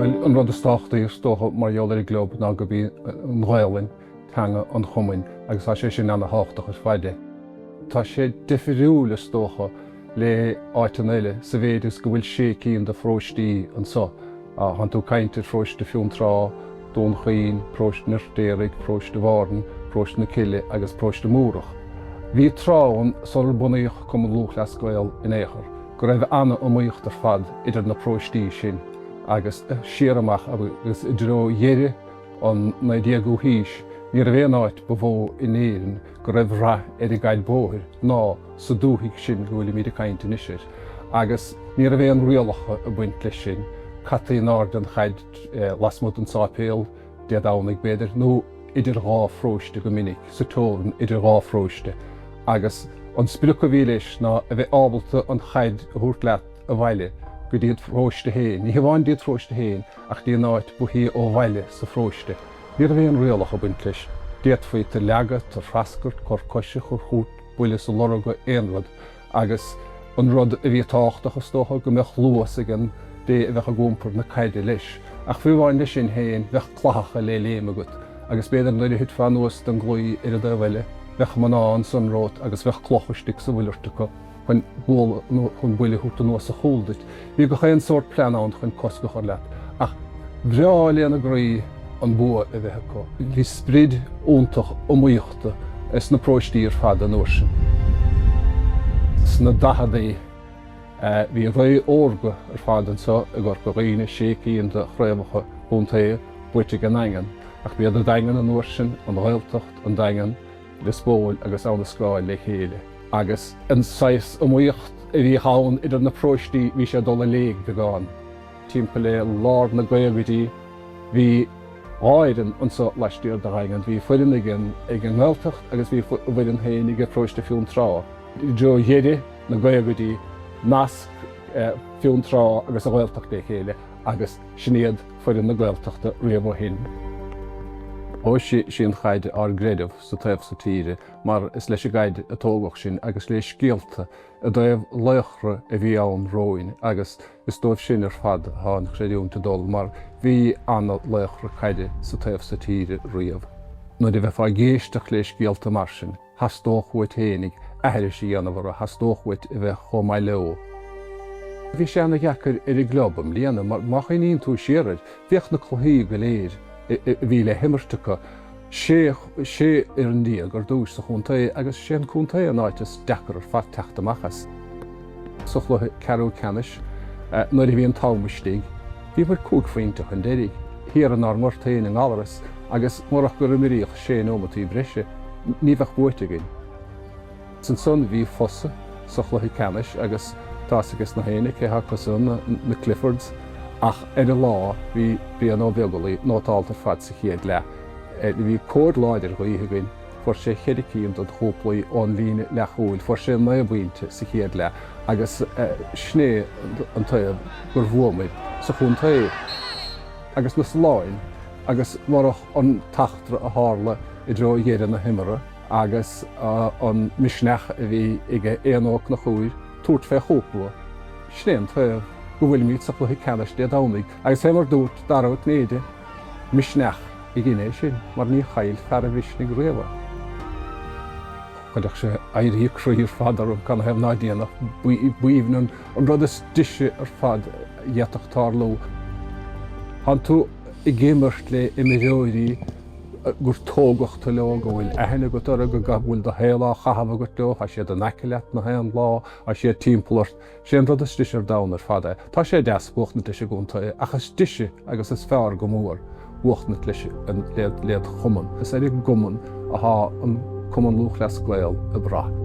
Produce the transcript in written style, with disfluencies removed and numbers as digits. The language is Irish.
Bhuel, an rud is tábhachtaí is dócha mar gheall ar an gclub ná gurb í an Ghaelainn teanga an chumainn agus tá sé sin ana-thábhachtach ar fad. Tá sé difriúil is dócha le áiteanna eile sa mhéid is go bhfuil sé cinn de pharóistí anso. Tánn tú ag caint ar pharóiste Fionntrá, Dún Chaoin, paróiste an Fheirtéaraigh, paróiste Bhártha, paróiste na Cille agus paróiste Múrach. Bhí tráth ann sular bunaíodh Cumann Lúthchleas Gael in aon chor go raibh ana-iomaíocht ar fad idir na paróistí sin agus siar amach agus i dtreo dheireadh an 19ú haois ní raibh aon áit ba mhó in Éirinn go raibh rath ar an gcaid bóthair ná sa dúthaigh sin go bhfuilimid ag caint anois air. Agus ní raibh aon rialacha ag baint leis sin, caití in airde an chaid lasmuigh den sáipéal, Dé Domhnaigh b'fhéidir, nó idir dhá pharóiste go minic, sa teorainn idir dhá pharóiste. Agus an sprioc a bhí leis ná a bheith ábalta an chaid a thabhairt leat abhaile go dtí do pharóiste féin, ní hamháin dtí do pharóiste féin ach dtí an áit ba shia ó bhaile sa pharóiste. Ní raibh aon rialacha ag baint leis. D'fhéadfaí tu leagadh, tu threascairt, cor coise a chur chút, buille sa lorga, aon rud. Agus an rud a bhí tábhachtach, is dócha, go mbeadh luas ag an dté a bheadh ag iompar na caide leis. Ach fiú amháin leis sin féin, bheadh clathacha le léim agat. Agus b'fhéidir nuair a thitfeá anuas den gclaí ar an dtaobh eile, bheadh mná ansan romhat agus bheadh cloch istigh sa mhuileart acu chun bualadh nó chun buille a thabhairt anuas a chúl duit. Bhí gach aon sórt plean ann chun cosc a chur leat. Ach bhreá lena gcroí an bua a bheith acu. Bhí sprid iontach iomaíochta sna paróistí ar fad an uair sin. Sna daicheadaí bhí ré órga ar fad anseo i gCorca Dhuibhne, sé cinn de chraobhacha contae buaite ag an nDaingean. Ach b'iad an Daingean an uair sin, an Ghaeltacht, an Daingean, Lios Póil agus Abha na Scáil le chéile. Agus an saghas iomaíocht a bhíodh ann idir na paróistí bhí sé ag dul i léig beagán. Timpeall le lár na gcaogaidí bhí dhá fhoireann anso laistiar de Dhaingean. Bhí foireann ag an ag an nGaeltacht agus bhí a bhfoireann féin ag paróiste Fionntrá. I dtreo dheireadh na gcaogaidí nasc Fionntrá agus an Ghaeltacht le chéile agus sin iad foireann na Gaeltachta riamh ó shin. Ó sí an chaid ár gcreideamh sa taobh so tíre mar is leis an gcaid a tógadh sinn agus le scéalta i dtaobh laochra a bhí ann romhainn agus is dóibh sin ar fad atá an chreidiúint ag dul mar bhí ana-laochra caide sa taobh so tíre riamh. Nuair a bheifeá ag éisteacht le scéalta mar sin, theastódh uait fhéinig aithris a dhéanamh orthu, theastódh uait a bheith chomh maith leo. Bhí sé ana-dheacair ar an gclub i mbliana mar má chuimhníonn tú siar air, bhíodh na cluichí go léir a bhí le himirt acu, sé fhoireann ar dtúis sa chontae agus sé an contae an áit is deacra ar fad teacht amach as. Sa chluiche ceathrú ceannais nuair a bhí an t-am istigh, bhíomar cúig phointe chun deiridh, thiar inár ngort féin i nGallaras agus murach gur imríodh sé neomataí breise, ní bheadh buaite againn. Ansan bhí Fossa sa chluiche ceannais agus tá's ages na héinne cé acu san, na Cliffords, ach ar an lá bhí Brian Ó Beaglaoi nótálta ar fad sa chéad leath. Bhí cóir láidir gaoithe againn, fuair sé cheithre cinn den chúplaí ón líne leathchúil, fuair sé 9 bpointe sa chéad leath agus sin é an taobh gur bhuamair sa chontae. Agus na Solláin agus murach an t-eachtra a tharla i dtreo dheireadh na himeartha agus an misneach a bhí ag Éanna Ó Conchúir tabhairt fé chúpla, sin é an taobh go bhfuilimid sa chluiche ceannais Dé Domhnaigh agus fé mar dúirt Dara Ó Cinnéide, misneach a dhein é sin mar ní chaill fear an mhisnigh riamh é. Chuirfeadh sé éirí croí ar fad orm canathaobh ná déanfadh, b'aoibhinn an rud is deise ar fad a d'fhéadfadh tarlú. Tánn tú ag imirt le imreoirí gur tógadh tú leo, go bhfuil aithne agat orthu, go bhfuil do shaol á chaitheamh agat leo, tá siad in aice leat na haon lá, tá siad timpeall ort. Sé an rud is deise ar domhan ar fad é. Tá sé deas buachtaint leis an gcontae ach is deise agus is fearr go mór buachtaint leis an led chumann. Is ar an gcumann atá an Cumann Lúthchleas Gael ag brath.